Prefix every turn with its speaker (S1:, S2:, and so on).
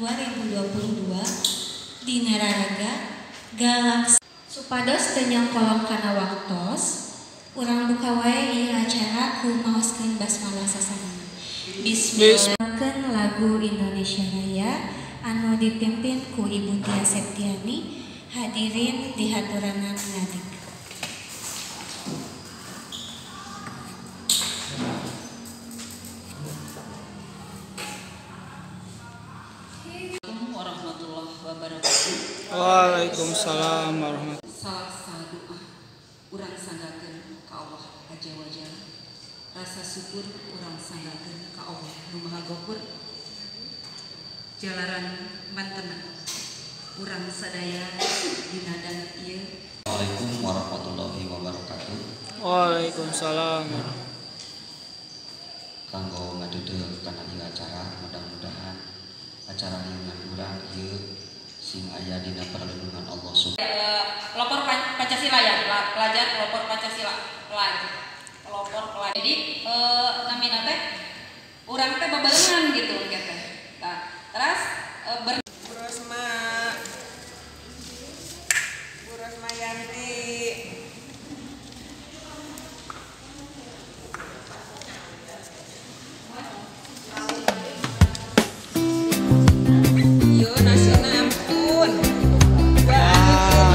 S1: 2022 dina raraga Galaksi. Supados teu nyangkolong kana waktos, urang buka wae ieu acara ku maoskeun basmalah sasana. Bismillahirrahmanirrahim. Lagu Indonesia Raya anu dipimpin ku Ibu Tia Septiani, hadirin dihaturanan ngadik.
S2: Assalamualaikum warahmatullahi wabarakatuh.
S3: Waalaikumsalam warahmatullahi.
S2: Salah doa urang sanggakeun ka Allah aja wajah. Rasa syukur urang sanggakeun ka Allah nu Maha Ghafur. Jalaran mantena urang sadaya dina danget ieu.
S4: Assalamualaikum warahmatullahi wabarakatuh.
S3: Waalaikumsalam.
S4: Kanggo ngadeudeuh kana ieu acara, mudah-mudahan acara liungan urang ieu sing aya dina perlindungan Allah Subhanahu.
S2: Pelopor Pancasila ya, pelajar pelopor Pancasila, pelajar pelopor pelajar. Jadi namina teh urang teh bebarengan gitu teh. Nah, terus
S5: Bu Rosma, Bu Rosmayanti. Yo nasina ampun. Wow.